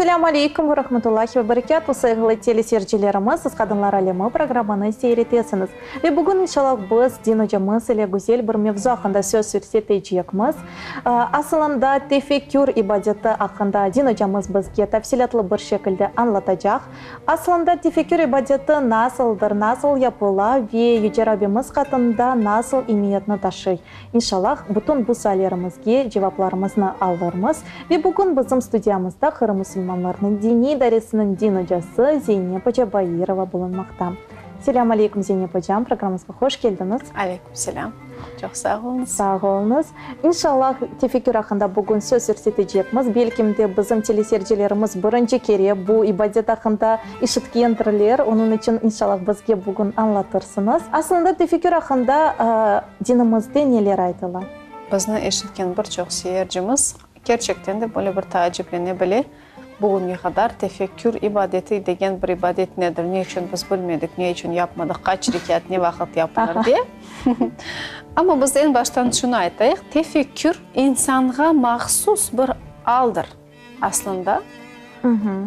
Esselâmu aleykum ve rahmetullahi ve berekâtuh, sayğılı teleseyircilerimiz, siz Qadınlar alemi programmanı seyir etesiñiz. Ve bugün inşallah biz din ocamız ile güzel bir mevzu aqqında söz yürsetecekmiz. Asılında tefekkür ibadeti aqqında din ocamız bizge tafsilâtlı bir şekilde añlatacaq. Asılında tefekkür ibadeti nasıldır, nasıl yapıla ve Yüce Rabbimiz qatında nasıl emiyetni taşıy? İnşallah, bütün bu suallerimizge cevaplarımıznı alırmız. Ve bugün bizim studiyamızda Qırım musulmanlarınıñ diniy idaresiniñ din ocası Zeynep oca Bairova bulunmaqta. Selâm aleykum, Zeynep ocam, programımızğa hoş keldiñiz. Aleyküm selâm. Çoq sağ oluñız. Sağ oluñız. İnşallah, tefekkür aqqında bugün söz yürsetecekmiz. Belkim de bizim teleseyircilerimiz birinci kere bu ibadet aqqında işitkendirler. Onıñ içün, inşallah, bizge bugün añlatırsıñız. Aslında, tefekkür aqqında dinimizde neler aytıla? Bizni eşitken bir çoq seyircimiz kerçekten de böyle bir taaciplenebile. Bugünge qadar tefekkür ibadeti degen bir ibadet nedir, ne içün biz bilmedik, ne içün yapmadıq, qaç rekât, ne vaqıt yapılır diye. Amma biz eñ baştan şunı aytayıq, tefekkür insanğa mahsus bir aldır aslında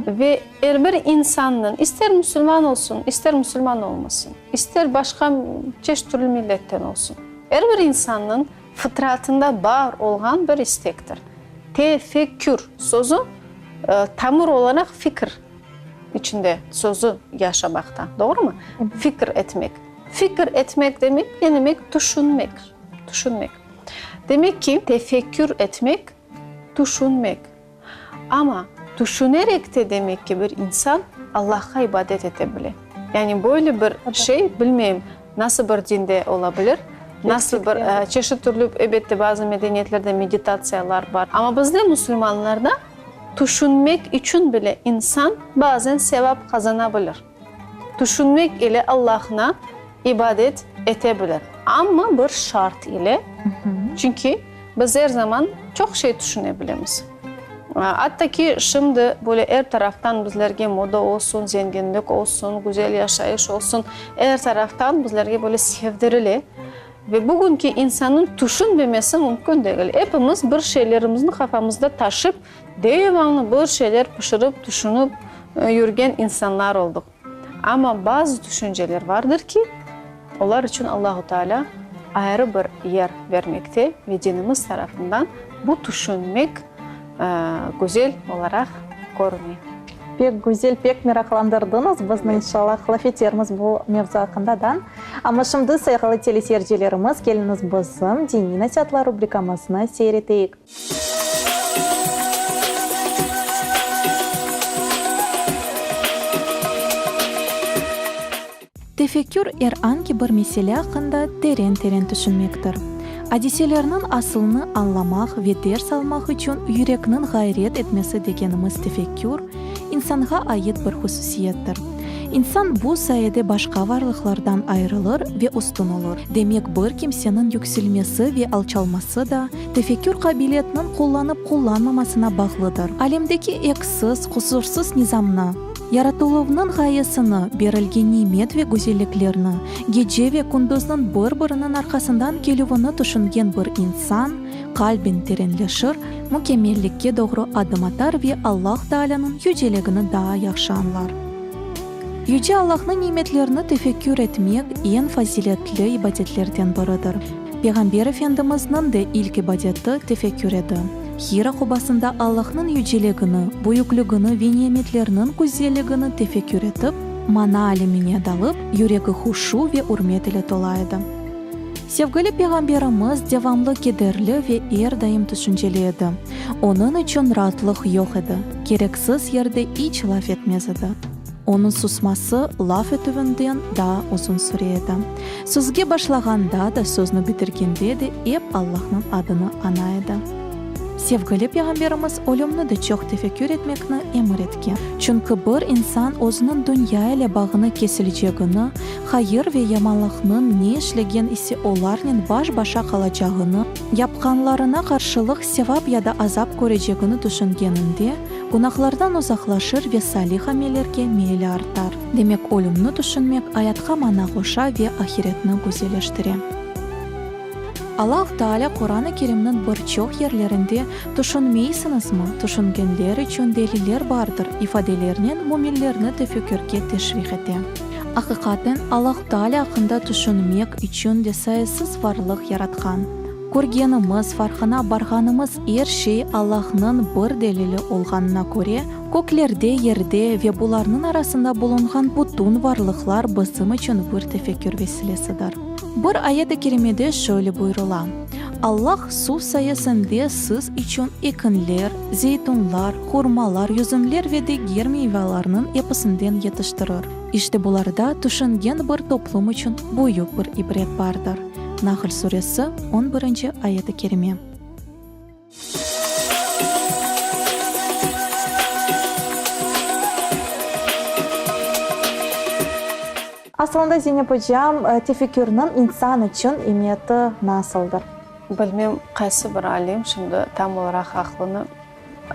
ve er bir insannıñ, ister musulman olsun, ister musulman olmasın, ister başqa çeşit türlü milletten olsun, er bir insannıñ fıtratında bar olğan bir istektir. Tefekkür sözü tamır olaraq fikir içinde sözü yaşamaqta, doğrumı? Fikir etmek. Fikir etmek demek ne demek? Tüşünmek, tüşünmek. Demek ki, tefekkür etmek, tüşünmek. Amma tüşünerek te demek ki bir insan Allahqa ibadet ete bile. Yani böyle bir şey, bilmeyim, nasıl bir dinde ola bilir, nasıl bir, çeşit türlü, elbette, bazı medeniyetlerde meditatsiyalar bar. Amma bizde, musulmanlarda, tüşünmek içün bile insan bazen sevap qazana bilir. Tüşünmek ile Allahna ibadet ete bilir. Amma bir şart ile, çünki biz er zaman çoq şey tüşüne bilemiz. Atta ki, şimdi böyle er taraftan bizlerge moda olsun, zenginlik olsun, güzel yaşayış olsun, er taraftan bizlerge böyle sevdirile. Ve bugünki insannıñ tüşünmemesi mümkün degil. Epimiz bir şeylerimizni qafamızda taşıp, devamlı bir şeyler pişirip, tüşünip yürgen insanlar olduq. Amma bazı tüşünceler vardır ki, olar içün Allahu Teala ayrı bir yer bermekte ve dinimiz tarafından bu tüşünmek güzel olaraq körüne. Pek güzel, pek meraqlandırdıñız bizni, inşallah laf etermiz bu mevzu aqqında da. Amma şimdi, sayğılı teleseyircilerimiz, keliñiz bizim Diniy nasiatlar rubrikamıznı seyir eteyik. Tefekkür er angi bir mesele aqqında teren-teren tüşünmektir. Adiselerniñ asılını añlamaq ve ders almaq içün yürekniñ ğayret etmesi degenimiz tefekkür, insanğa ait bir hususiyettir. İnsan bu sayede başqa varlıqlardan ayırılır ve üstün olur. Demek, bir kimseniñ yükselmesi ve alçalması da tefekkür qabiliyetiniñ qullanıp-qullanmamasına bağlıdır. Alemdeki eksiz, qusursız nizamnı, yaratıluvnıñ ğayesini, berilgen nimet ve güzelliklerni, gece ve kündüzniñ bir-biriniñ arqasından kelüvini tüşüngen bir insan qalben terenleşir, mükemmellikke doğru adım atar ve Allah Taalânıñ yüceligini daa yahşı añlar. Yüce Allahnıñ nimetlerini tefekkür etmek eñ faziletli ibadetlerden biridir. Peyğamber Efendimizniñ de ilk ibadeti tefekkür edi. Hira qobasında Allahnıñ yüceligini, büyükligini ve nimetleriniñ güzelligini tefekkür etip, mana alemine dalıp, yüregi huşu ve ürmet ile tola edi. Sevgili Peyğamberimiz devamlı kederli ve er daim tüşünceli edi. Onıñ içün raatlıq yoq edi, kereksiz yerde iç laf etmez edi. Onıñ susması laf etüvinden daa uzun süre edi. Sözge başlağanda da, sözni bitirgende de ep Allahnıñ adını ana edi. Sevgili Peyğamberimiz ölümni de çoq tefekkür etmekni emir etken. Çünki bir insan özüniñ dünya ile bağını kesilecegini, hayır ve yamanlıqnıñ ne işlegen ise olarnen baş-başa qalacağını, yapqanlarına qarşılıq sevap ya da azap körecegini tüşüngeninde, günahlardan uzaqlaşır ve salih amellerge meyli artar. Demek, ölümni tüşünmek ayatqa mana qoşa ve ahiretni güzelleştire. Allahu Taalâ Quran-ı Kerimniñ bir çoq yerlerinde Tüşünmeysiñizmi, tüşüngenler içün deliller bardır ifadelerinen müminlerni tefekkürge teşviq ete. Aqiqaten, Allahu Taalâ aqqında tüşünmek içün de sayısız varlıq yaratqan. Körgenimiz, farqına barğanımız er şey Allahnıñ bir delili olğanına köre, köklerde, yerde ve bularnıñ arasında bulunğan bütün varlıqlar bizim içün bir tefekkür vesilesidir. Bir ayet-i kerimede şöyle buyurıla, Allah suv sayesinde siz içün ekinler, zeytunlar, hurmalar, yüzümler ve diger meyvalarnıñ episinden yetiştirir. İşte bularda tüşüngen bir toplum içün büyük bir ibret bardır. Nahl suresi, on birinci ayet-i kerime. Asılında, Zeynep ocam, tefekkürniñ insan içün emiyeti nasıldır? Bilmem, qaysı bir alim, şimdi tam olaraq aqlını,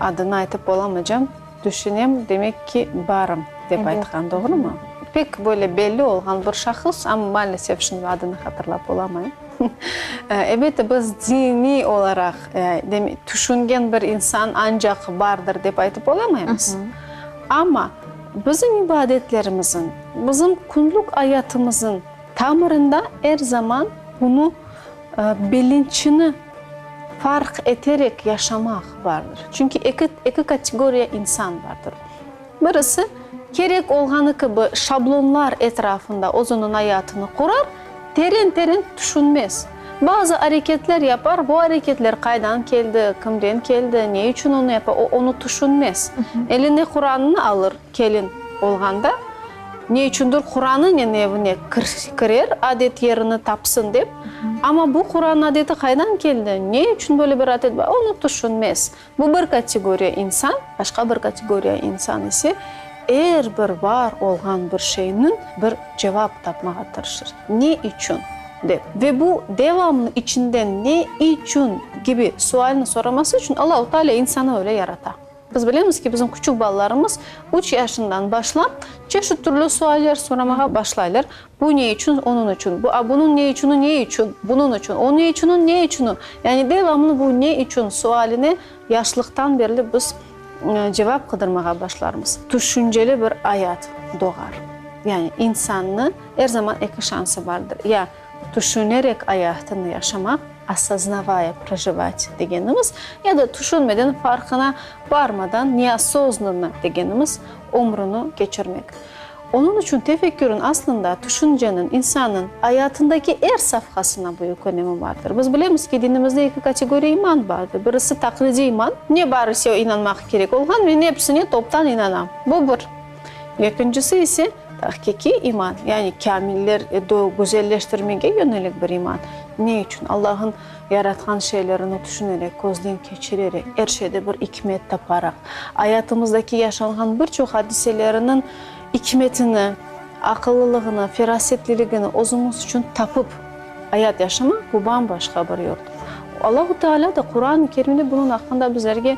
adını aytıp olamacam, tüşünem, demek ki, barım, dep aytqan, doğrumı? Pek böyle belli olğan bir şahıs, amma maalesef şimdi adını hatırlap olamayım. Elbette, biz diniy olaraq, tüşüngen bir insan ancaq bardır, dep aytıp olamaymız. Amma bizim ibadetlerimizin, bizim künlük ayatımızın tamırında er zaman bunı bilinçini farq eterek yaşamaq bardır. Çünki eki kategoriya insan bardır. Birisi, kerek olğanı kibi şablonlar etrafında özüniñ ayatını qurar, teren-teren tüşünmez. Bazı areketler yapar, bu areketler qaydan keldi, kimden keldi, ne içün onı yapa, o, onı tüşünmez. Eline Qurannı alır, kelin olğanda, ne içündir Quranınen evine kirer, adet yerini tapsın dep, amma bu Quran adeti qaydan keldi, ne içün böyle bir adet bar, onı tüşünmez. Bu bir kategoriya insan, başqa bir kategoriya insan ise er bir bar olğan bir şeyniñ bir cevap tapmağa tırışır, ne içün? dep. Ve bu devamlı içinden ne içün kibi sualni soraması içün Allahu Teala insanı öyle yarata. Biz bilemiz ki, bizim küçük balalarımız üç yaşından başlap çeşit türlü sualler soramağa başlaylar, Bu ne içün? Onıñ içün. Bu, a bunıñ ne içünü ne içün? Bunıñ içün. O ne içünüñ ne içünü? Yani devamlı bu ne içün sualine yaşlıqtan berli biz cevap qıdırmağa başlarmız. Tüşünceli bir ayat doğar. Yani insannı er zaman eki şansı bardır, ya tüşünerek ayatını yaşamaq, osoznavaya projivat degenimiz, ya da tüşünmeden, farqına barmadan, neosoznanno degenimiz, ömrüni keçirmek. Onıñ içün tefekkürniñ, aslında, tüşünceniñ, insannıñ ayatındaki er safhasına büyük önemi bardır. Biz bilemiz ki, dinimizde eki kategoriya iman bardır. Birisi taqlidiy iman, ne bar ise inanmaq kerek olğan, men episine toptan inanam. Bu bir. Ekincisi ise, tahqiqiy iman, yani kâmiller, güzelleştirmege yönelik bir iman. Ne içün? Allah'ın yaratqan şeylerini tüşünerek, közden keçirerek, er şeyde bir ikmet taparaq, ayatımızdaki yaşanğan bir çoq adiseleriniñ ikmetini, aqıllılığını, ferasetliligini özümiz içün tapıp ayat yaşamaq, bu bam-başqa bir yol. Allahu Teala da Quran-ı Kerimde bunıñ aqqında bizlerge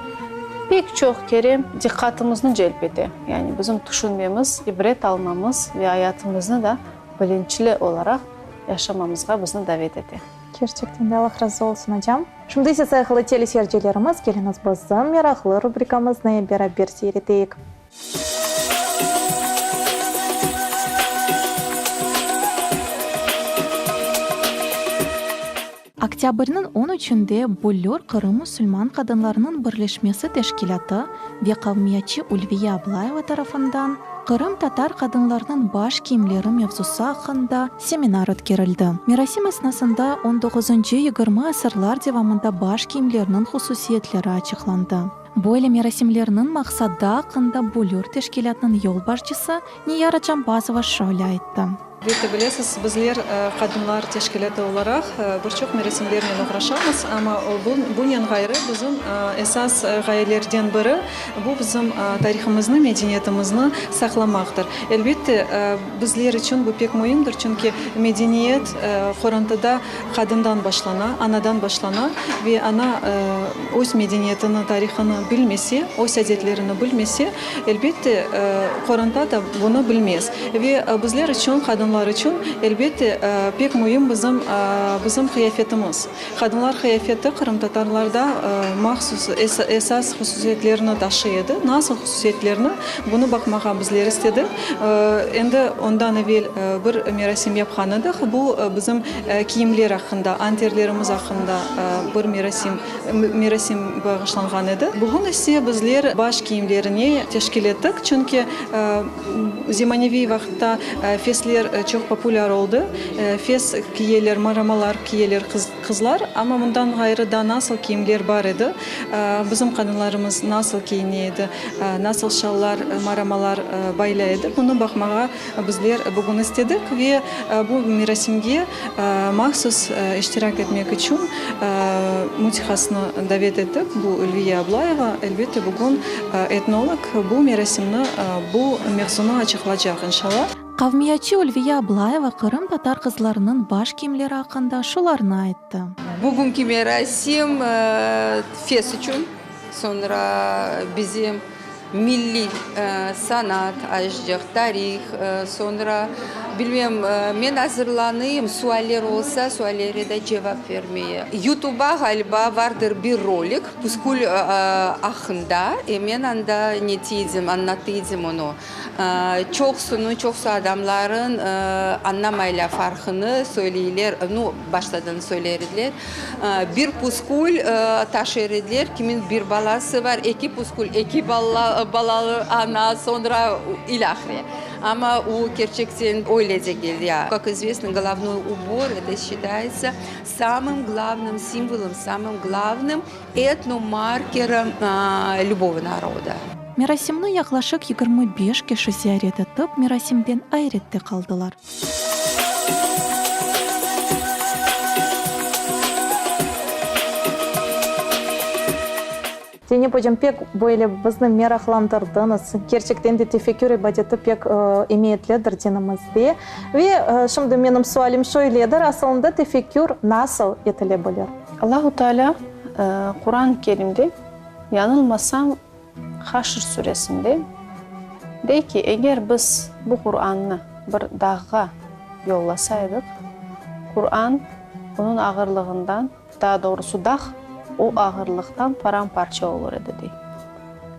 pek çoq kere diqqatımıznı celp ete. Yani bizim tüşünmemiz, ibret almamız ve ayatımıznı da bilinçli olaraq yaşamamızğa bizni davet ete. Kerçekten de Allah razı olsun, ocam. Şimdi ise sayğılı teleseyircilerimiz, keliñiz bizim meraqlı rubrikamıznı beraber seyir eteyik. Oktâbrniñ on üçünde Büllür Qırım musulman qadınlarınıñ birleşmesi teşkilâtı ve qavmiyatçı Ülviye Ablayeva tarafından Qırımtatar qadınlarınıñ baş kiyimleri mevzusı aqqında seminar ötkerildi. Merasim esnasında on doquzıncı, yigirmi asırlar devamında baş kiyimleriniñ hususiyetleri açıqlandı. Böyle merasimlerniñ maqsadı aqqında Büllür teşkilâtınıñ yolbaşçısı Niyara Cambazova şöyle ayttı. Elbette bilesiz, bizler qadınlar teşkilâtı olaraq bir çoq merasimlernen oğraşamız, amma bunen ğayrı bizim esas ğayelerden biri, bu bizim tarihımıznı, medeniyetimizni saqlamaqtır. Elbette, bizler içün bu pek müimdir, çünki medeniyet qorantada qadından başlana, anadan başlana ve ana öz medeniyetini, tarihını bilmese, öz adetlerini bilmese, elbette, qoranta da bunı bilmez. Ve bizler içün, qadınlar. qadınlar içün, elbette, pek müim bizim bizim qıyafetimiz. Qadınlar qıyafeti qırımtatarlarda mahsus esas hususiyetlerini taşıy edi. Nasıl hususiyetlerni, bunı baqmağa bizler istedik. Endi ondan evel bir merasim yapqan edik. Bu bizim kiyimler aqqında, anterlerimiz aqqında bir merasim merasim bağışlanğan edi. Bugün ise bizler baş kiyimlerine teşkil ettik, çünki zemaneviy vaqıtta fesler çoq populâr oldı. Fes kiyeler, maramalar kiyeler qızlar, amma bundan ğayrı da nasıl kiyimler bar edi, bizim qadınlarımız nasıl kiyine edi, nasıl şallar, maramalar baylay edi, bunı baqmağa Bizler bugün istedik ve bu merasimge mahsus iştirak etmek içün mütehassısnı davet ettik, bu Ülviye Ablayeva. Elbette, bugün etnolog bu merasimni, bu mevzunı açıqlacaq, inşallah. Qavmiyatçı Ülviye Ablayeva qırımtatar qızlarınıñ baş kiyimleri aqqında şularnı ayttı. Bugünki merasim fes içün, soñra bizim Milliy sanat ayıcaq, tarih, soñra, bilmem, men azırlanayım, sualler olsa, suallere de cevap vermeye. Youtuba, ğaliba, vardır bir rolik, püskül aqqında, e men anda netiydim, añlatıydım onı. Çoqsunı, çoqsu adamların añlamaylar farqını, söyleyler, nu, baştadan söyler ediler. Bir püskül taşır ediler, kimin bir balası bar, eki püskül, eki balalı ana, soñra ilâhre. Amma o kerçekten öyle degil ya. Kak izvestno, golovnoy ubor, eto sçitayetsâ samım glavnım simvolom, samım glavnım etnomarkerom lübogo naroda. Merasimni yaqlaşıq 25 kişi ziyaret etip, merasimden ayrette qaldılar. Zeynep ocam, pek böyle bizni meraqlandırdıñız. Kerçekten de tefekkür ibadeti pek emiyetlidir dinimizde. Ve şimdi menim sualim şöyledir, asılında tefekkür nasıl etile bilir? Allahu Teala Quran-ı Kerimde, yanılmasam, Haşr suresinde dey ki, eger biz bu Qurannı bir dağğa yollasaydıq, Quran onıñ ağırlığından, daa doğrusı dağ o ağırlıqtan param-parça olur edi, dey.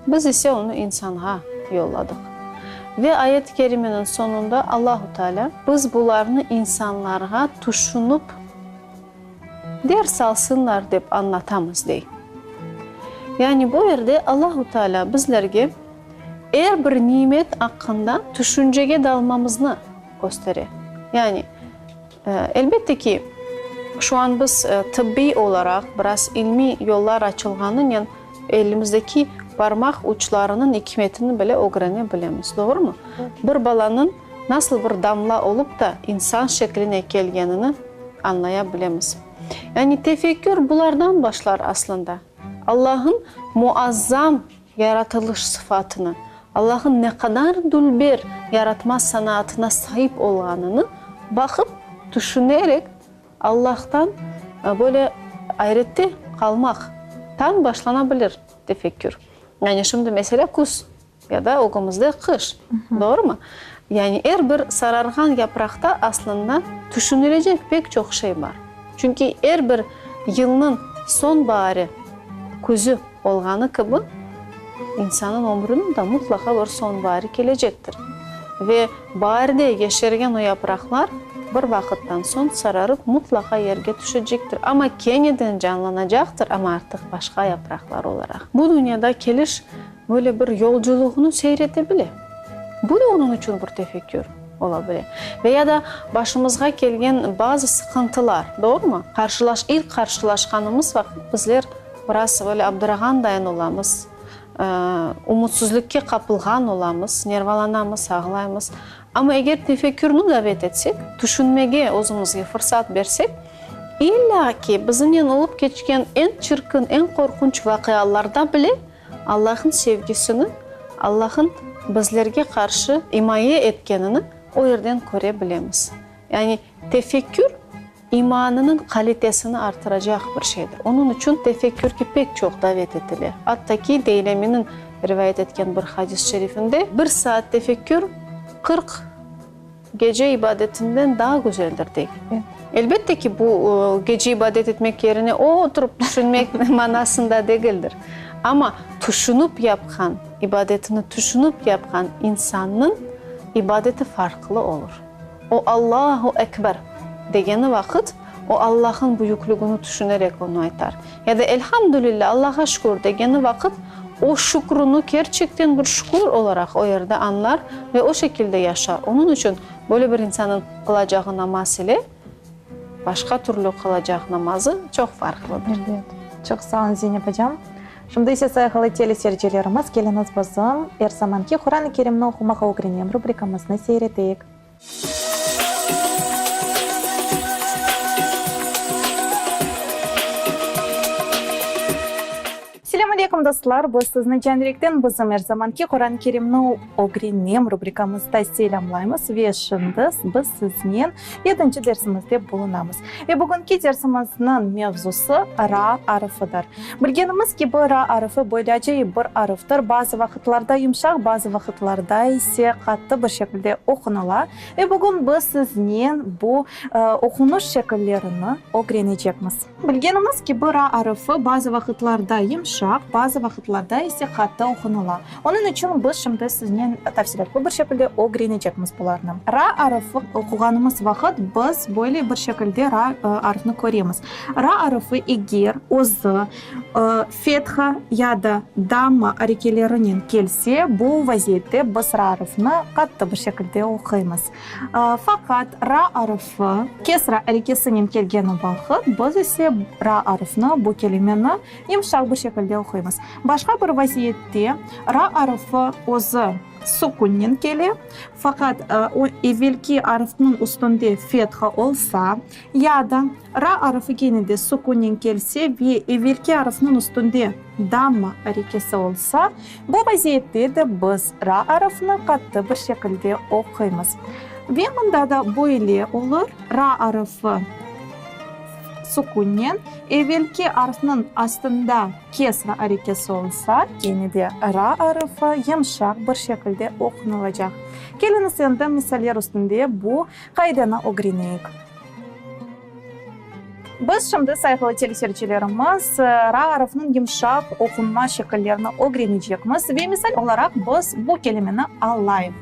Biz ise onı insanğa yolladıq. Ve ayet-i kerimeniñ soñunda Allahu Teala, Biz bularnı insanlarğa tüşünip, Ders alsınlar dep añlatamız, dey. Yani bu yerde Allahu Teala bizlerge er bir nimet aqqında tüşüncege dalmamıznı köstere. Yani, elbette ki, şu an biz tıbbiy olaraq biraz ilmiy yollar açılğanınen elimizdeki parmaq uçlarınıñ ikmetini bile ögrene bilemiz, doğrumı? Bir balanıñ nasıl bir damla olıp da insan şekline kelgenini añlaya bilemiz. Yani tefekkür bulardan başlar aslında. Allah'ın muazzam yaratılış sıfatını, Allah'ın ne qadar dülber yaratma sanatına saip olğanını baqıp, tüşünerek, Allah'tan böyle ayrette qalmaq tan başlana bilir tefekkür. Yani şimdi meselâ küz. Ya da ögümizde qış, doğrumı? Yani er bir sararğan yapraqta aslında tüşünilecek pek çoq şey bar. Çünki er bir yılnıñ soñbaari, küzü olğanı kibi, insannıñ ömrüniñ da mutlaqa bir soñbaari kelecektir. Ve baarde yeşergen o yapraqlar bir vaqıttan soñ sararıp mutlaqa yerge tüşecektir, amma keneden canlanacaqtır, amma artıq başqa yapraqlar olaraq. Bu dünyada keliş Böyle bir yolculuğını seyir ete bile. Bu da onıñ içün bir tefekkür ola bile. Ve ya da başımızğa kelgen bazı sıqıntılar, doğrumı? Qarşılaş, ilk qarşılaşqanımız vaqıt bizler biraz böyle abdırağandayın olamız, ümütsizlikke qapılğan olamız, nervalanamız, ağlaymız. Amma eger tefekkürni davet etsek, tüşünmege özümizge fırsat bersek, illâ ki bizimnen olıp keçken eñ çirkin, eñ qorqunç vaqialarda bile Allah'ın sevgisini, Allah'ın bizlerge qarşı imaye etkenini o yerden köre bilemiz. Yani tefekkür imanınıñ qalitesini artıracaq bir şeydir. Onıñ içün tefekkürge pek çoq davet etile. Atta ki, Deyleminiñ rivayet etken bir hadis-i şerifinde bir saat tefekkür 40. gece ibadetinden daa güzeldir, dey. Elbette ki, bu, gece ibadet etmek yerine o oturıp tüşünmek manasında degildir. Amma tüşünip yapqan, ibadetini tüşünip yapqan insannıñ ibadeti farqlı olur. O Allahu Ekber degeni vaqıt, o Allah'ın büyüklügini tüşünerek onı aytar. Ya da Elhamdülillah, Allah'a şükür degeni vaqıt, o şükrüni kerçekten bir şükür olaraq o yerde añlar ve o şekilde yaşar. Onıñ içün böyle bir insannıñ qılacağı namaz ile başqa türlü qılacaq namazı çoq farqlıdır. Elbet. Çoq sağ olun, Zeynep ocam. Şimdi ise sayğılı teleseyircilerimiz, keliñiz bizim er zamanki Quran-ı Kerimni oqumağa ögrenem rubrikamıznı seyir eteyik. Selâm aleykum, dostlar! Biz sizni can-yürekten bizim er zamanki Quran-ı Kerimni ögrenem rubrikamızda selâmlaymız ve şimdi biz siznen yedinci dersimizde bulunamız. Ve bugünki dersimizniñ mevzusı Ra arfıdır. Bilgenimiz kibi, Ra arfı böyle acayip bir arftır, bazı vaqıtlarda yumşaq, bazı vaqıtlarda ise qattı bir şekilde oqunıla. Ve bugün biz siznen bu oqunuş şekillerini ögrenecekmiz. Bilgenimiz kibi, ra arfı bazı vaqıtlarda yımşaq, bazı vaqıtlarda ise qattı oqunıla. Onıñ içün biz şimdi siznen tafsilâtlı bir şekilde ögrenecekmiz bularnı. Ra arfı oquğanımız vaqıt biz böyle bir şekilde ra arfını köremiz. Ra arfı eger özü fetha ya da damma arekelerinen kelse, bu vaziyette biz ra arfını qattı bir şekilde oquymız. Faqat ra arfı kesra arekesinen kelgeni vaqıt, biz ise ra arfını, bu kelimeni, yımşaq bir şekilde oquymız. Başqa bir vaziyette ra arfı özü sukunnen kele, faqat o evelki arfnıñ üstünde fetha olsa, ya da ra arfı kene de sukunnen kelse ve evelki arfnıñ üstünde damma arekesi olsa, bu vaziyette de biz ra arfını qattı bir şekilde oquymız. Ve mında da böyle olur, ra arfı sukunnen, evelki arfnıñ astında kesra arekesi olsa, kene de ra arfı yımşaq bir şekilde oqunılacaq. Keliñiz endi misaller üstünde bu qaidenı ögreneyik. Biz şimdi, sayğılı teleseyircilerimiz, ra arfınıñ yımşaq oqunma şekillerini ögrenecekmiz ve misal olaraq biz bu kelimeni alayıq.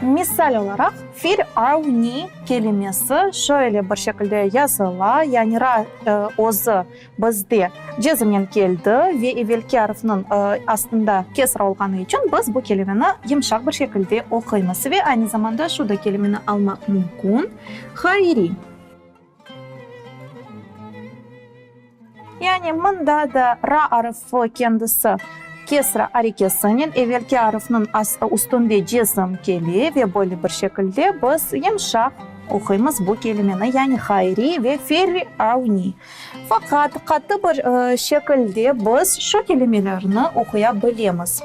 Misal olaraq, Fir'avni kelimesi şöyle bir şekilde yazıla, yani ra özü Bizde cezimnen keldi ve evelki arfnıñ astında kesra olğanı içün biz bu kelimeni yımşaq bir şekilde oquymız. Ve aynı zamanda şu da kelimeni almaq mümkün, hayri. Yani mında da ra arfı kendisi kesra arekesinen evelki arfnıñ üstünde cezim kele ve böyle bir şekilde biz yımşaq oquymız bu kelimeni, yani hayri ve fer'avni. Faqat qattı bir şekilde biz şu kelimelerni oquya bilemiz.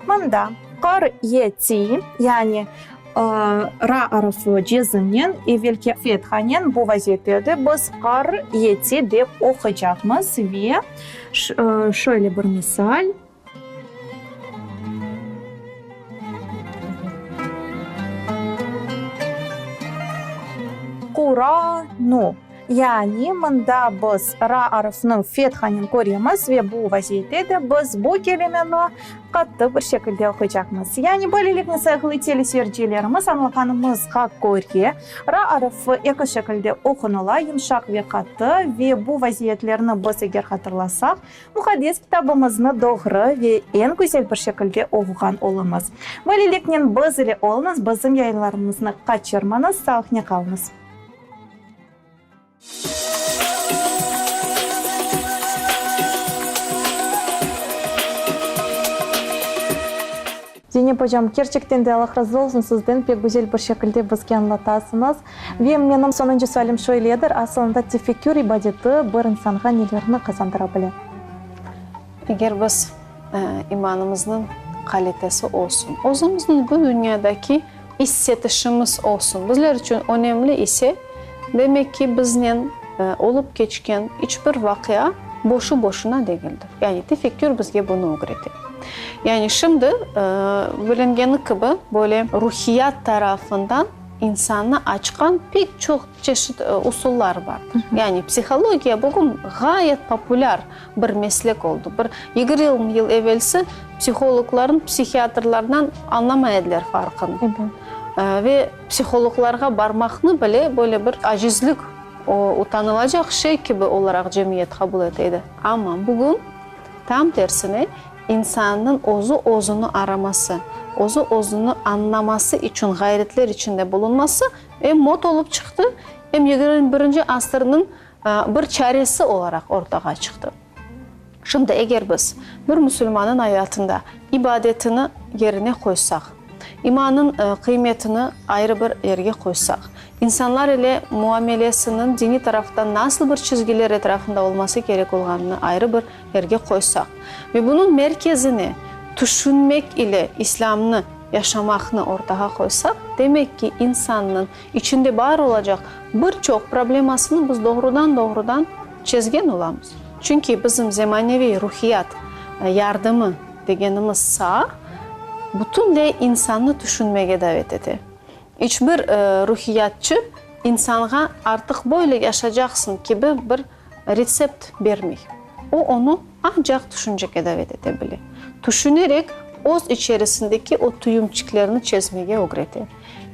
Mında qar-ye-ti, yani ra arfı cezimnen, evelki fethanen bu vaziyette de biz qar-ye-ti dep oquycaqmız ve şöyle bir misal. Qura-nu. Yani mında biz ra arfınıñ fethanen köremiz ve bu vaziyette de biz bu kelimeni qattı bir şekilde oquycaqmız. Yani böyleliknen, sayğılı teleseyircilerimiz, añlağanımızğa köre, ra arfı eki şekilde oqunıla, yımşaq ve qattı, ve bu vaziyetlerni biz eger hatırlasaq, Muqaddes kitabımıznı doğru ve eñ güzel bir şekilde oquğan olurmız. Böyleliknen, biz ile oluñız, bizim yayınlarımıznı qaçırmañız, sağlıqnen qalıñız. Zeynep ocam, kerçekten de Allah razı olsun sizden, pek güzel bir şekilde bizge añlatasıñız. Ve menim soñuncu sualim şöyledir, asılında tefekkür ibadeti bir insanğa nelerni qazandıra bile? Eger biz imanımıznıñ qalitesi olsun, özümizniñ bu dünyadaki issetişimiz olsun bizler içün önemli ise, demek ki, biznen olıp keçken iç bir vaqia boşu-boşuna degildir. Yani tefekkür bizge bunı ögrete. Yani şimdi, bilingeni kibi, böyle ruhiyat tarafından insannı açqan pek çoq çeşit usullar bardır. Yani psihologiya bugün ğayet populâr bir meslek oldı. Bir 20 yıl evelsi psihologlarnıñ psihiatrlardan añlamay ediler farqını. Ve psihologlarğa barmaqnı bile böyle bir acizlik, utanılacaq şey kibi olaraq cemiyet qabul ete edi. Amma bugün tam tersine insannıñ özü özüni araması, özü özüni añlaması içün ğayretler içinde bulunması em mod olıp çıqtı, em 21-nci asırnıñ bir çaresi olaraq ortağa çıqtı. Şimdi eger biz bir musulmannıñ ayatında ibadetini yerine qoysaq, imannıñ qıymetini ayrı bir yerge qoysaq, insanlar ile muamelesiniñ diniy taraftan nasıl bir çizgiler etrafında olması kerek olğanını ayrı bir yerge qoysaq ve bunıñ merkezine tüşünmek ile İslâmnı yaşamaqnı ortağa qoysaq, demek ki, insannıñ içinde bar olacaq bir çoq problemasını biz doğrudan-doğrudan çezgen olamız. Çünki bizim zemaneviy ruhiyat yardımı degenimiz saa bütünley insannı tüşünmege davet ete. İç bir ruhiyatçı insanğa artıq böyle yaşacaqsıñ kibi bir retsept bermey. O, onı ancaq tüşüncege davet ete bile. Tüşünerek, öz içerisindeki o tüyümçiklerni çezmege ögrete.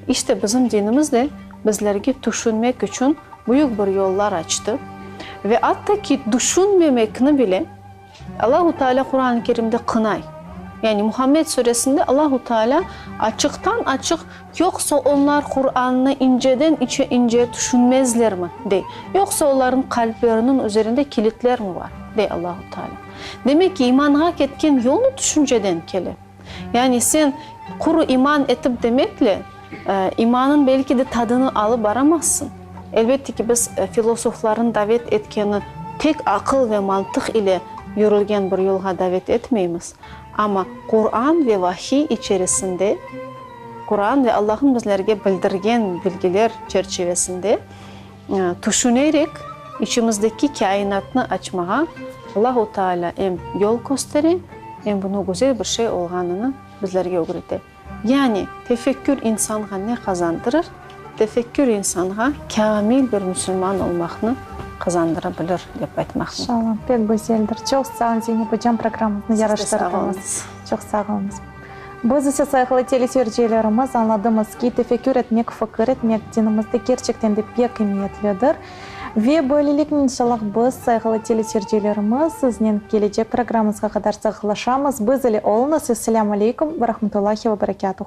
İşte, bizim dinimiz de bizlerge tüşünmek içün büyük bir yollar açtı ve atta ki düşünmemekni bile Allahu Teala Quran-ı Kerimde qınay. Yani Muhammed suresinde Allahu Teala açıqtan-açıq Yoqsa onlar Qurannı inceden içe ince tüşünmezlermi? dey. Yoqsa olarnıñ qalpleriniñ üzerinde kilitlermi bar? dey Allahu Teala. Demek ki, imanğa ketken yolnı tüşünceden kele. Yani sen quru iman etip demekle, imanıñ belki de tadını alıp baramazsıñ. Elbette ki, biz filosoflarnıñ davet etkeni tek aqıl ve mantıq ile yürülgen bir yolğa davet etmeymiz. Amma Quran ve vahiy içerisinde, Quran ve Allahnıñ bizlerge bildirgen bilgiler çerçivesinde tüşünerek içimizdeki kâinatnı açmağa Allahu Teala em yol köstere, em bunı güzel bir şey olğanını bizlerge ögrete. Yani tefekkür insanğa ne qazandırır? Tefekkür insanğa kâmil bir musulman olmaqnı qazandıra bilir, dep aytmaq mümkün. İnşallah, pek güzeldir. Çoq sağ olun, Zeynep ocam, programmamıznı yaraştırdıñız. Çoq sağ oluñız. Biz ise, sayğılı teleseyircilerimiz, añladımız ki, tefekkür etmek, fikir etmek dinimizde kerçekten de pek emiyetlidir. Ve böyleliknen, inşallah, biz, sayğılı teleseyircilerimiz, siznen kelecek programmamızğa qadar sağlıqlaşamız. Biz ile oluñız. Esselâmu aleykum ve rahmetullahi ve berekâtuh.